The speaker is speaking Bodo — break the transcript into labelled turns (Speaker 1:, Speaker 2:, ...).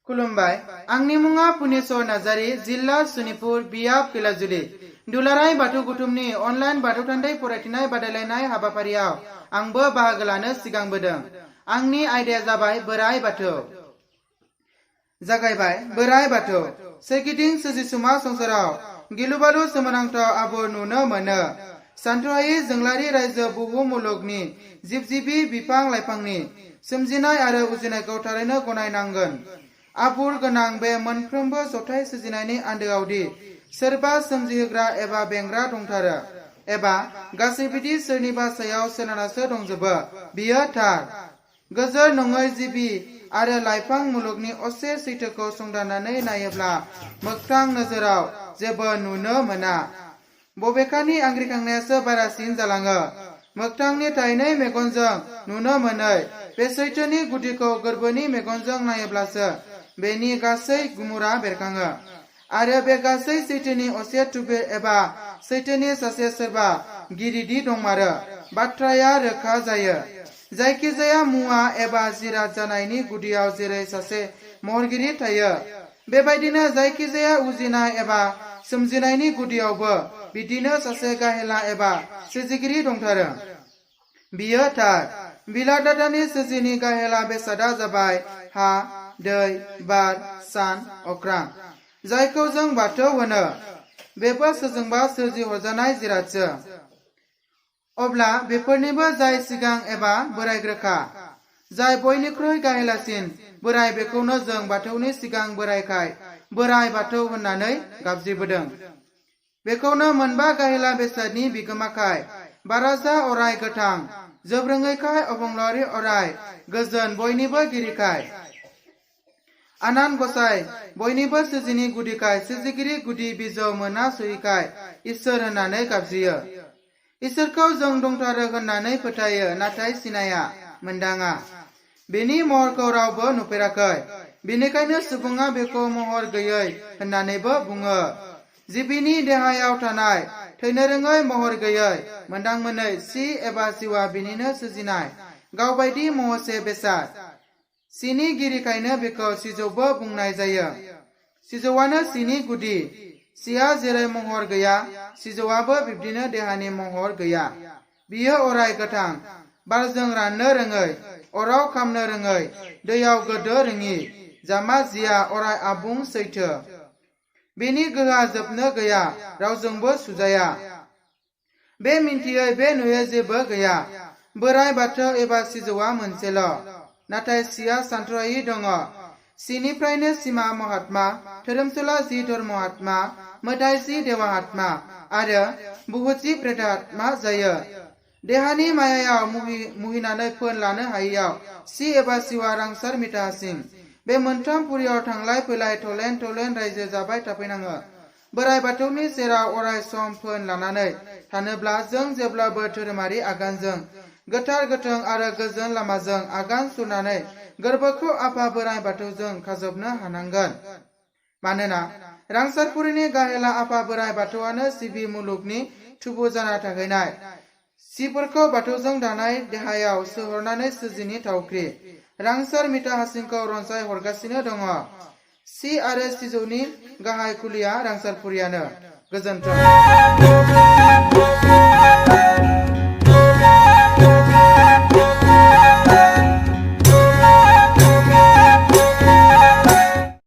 Speaker 1: खुलुमबाय आंनि मुङा पुनेश्वर नार्जारी जिल्ला सनितपुर बियाब कैलाजुलि दुलाराय बाथौ गुथुमनि अनलाइन बाथौ थान्दै फरायथिनाय बादायलायनाय हाबाफारियाव आंबो बाहागो लानो सिगांबोदों। आंनि आयदाया जाबाय बोराय बाथौ। जागायबाय बोराय बाथौ। सोरगिदिं सोरजिसुमा संसाराव गिलुबालु सोमोनांथाव आबुं नुनो मोनो। सानथ्रहायै जोंलारि रायजो बुहुम मुलुगनि जिब जिबि बिफां लाइफांनि सोमजिनाय आरो उजिनायखौ थारैनो गनायनांगोन। आबुर गोनां बे मोनफ्रोमबो जथाय सोरजिनायनि आन्दोआवदि सोरबा सोमजिहोग्रा एबा बेंग्रा दंथारो एबा गासैबिदि सोरनिबा सायाव सोनारनासो दंजोबो बियो थार। गोजोर नङै जिबि आरो लाइफां मुलुगनि असे सैथोखौ संदाननानै नायोब्ला मोगथां नोजोराव जेबो नुनो मोना। बबेखानि आंग्रिखांनायासो बारासिन जालाङो। मोगथांनि थाइनै मेगनजों नुनो मोनै बे सैथोनि गुदिखौ गोरबोनि मेगनजों नायोब्लासो बेनि गासै गुमुरा बेरखाङो आरो बे गासै सैथोनि असे थुबिर एबा सैथोनि सासे सोरबा गिरिदि दंमारो बाथ्राया रोखा जायो। जायखिजाया मुवा एबा जिराद जानायनि गुदियाव जेरै सासे महरगिरि थायो बेबायदिनो जायखिजाया उजिनाय एबा सोमजिनायनि गुदियावबो बिदिनो सासे गाहेला एबा सोरजिगिरि दंथारो। बियो थार। बिलादातानि सोरजिनि गाहेला बेसादा जाबाय हा, दै, बार, सान, अख्रां जायखौ जों बाथौ होनो। बेफोर सोरजोंबा सोरजि हरजानाय जिरादसो। अब्ला बेफोरनिबो जाय सिगां एबा बोरायग्रोखा जाय बयनिख्रुइ गाहेलासिन बोराय बेखौनो जों बाथौनि सिगां बोरायखाय बोराय बाथौ होननानै गाबज्रिबोदों। बेखौनो मोनबा गाहेला बेसादनि बिगोमाखाय बाराजा अराय गोथां जोबरोङैखाय अबंलावरि अराय गोजोन बयनिबो गिरिखाय आनान गसाय बयनिबो सोरजिनि गुदिखाय सोरजिगिरि गुदि बिजौ मोना सयैखाय इसोर होननानै गाबज्रियो। इसोरखौ जों दंथारो होननानै फोथायो नाथाय सिनाया मोनदाङा। बेनि महरखौ रावबो नुफेराखै। बेनिखायनो सुबुङा बेखौ महर गैयै होननानैबो बुङो। जिबिनि देहायाव थानाय थैनो रोङै महर गैयै मोनदांमोनै सि एबा जिउआ बिनिनो सोरजिनाय गावबायदि महरसे बेसाद। सिनि गिरिखायनो बेखौ सिजौबो बुंनाय जायो। सिजौआनो सिनि गुदि। सिया जेरै महर गैया सिजौआबो बिब्दिनो देहानि महर गैया। बियो अराय गोथां बारजों राननो रोङै अराव खामनो रोङै दैयाव गोदो रोङि जामा जिया अराय आबुं सैथो। बेनि गोहोआ जोबनो गैया रावजोंबो सुजाया। बे मिन्थियै बे नुयै जेबो गैया। बोराय बाथौ एबा सिजौआ मोनसेल' नाथाय सिया सानथ्रहायि दङ। सिनिफ्रायनो सिमा महात्मा धोरोमसुला जि धर्महात्मा मोदाय जि देवाहात्मा आरो बुहुत जि प्रेतात्मा जायो। देहानि मायायाव मुहिनानै फोन लानो हायैयाव सि एबा सिवा रांसार मिथाहासिं बे मोनथाम पुरियाव थांलाय फैलाय थलेन थलेन रायजो जाबाय थाफैनाङो। बोराय बाथौनि सेराव अराय सम फोन लानानै थानोब्ला जों जेब्लाबो धोरोमारि आगानजों गोथार गोथों आरो गोजोन लामाजों आगान सुरनानै गोरबोखौ आफा बोराय बाथौजों खाजबनो हानांगोन। मानोना रांसारपुरिनि गाहेला आफा बोराय बाथौआनो सिबि मुलुगनि थुबुर जाना थाहैनाय सिफोरखौ बाथौजों दानाय देहायाव सोहरनानै सोरजिनि थावख्रि रांसार मिथाहासिंखौ रनसाय हरगासिनो दङ। सि आरो सिजौनि गाहाय खुलिया रांसारपुरियानो। गोजोन्थों।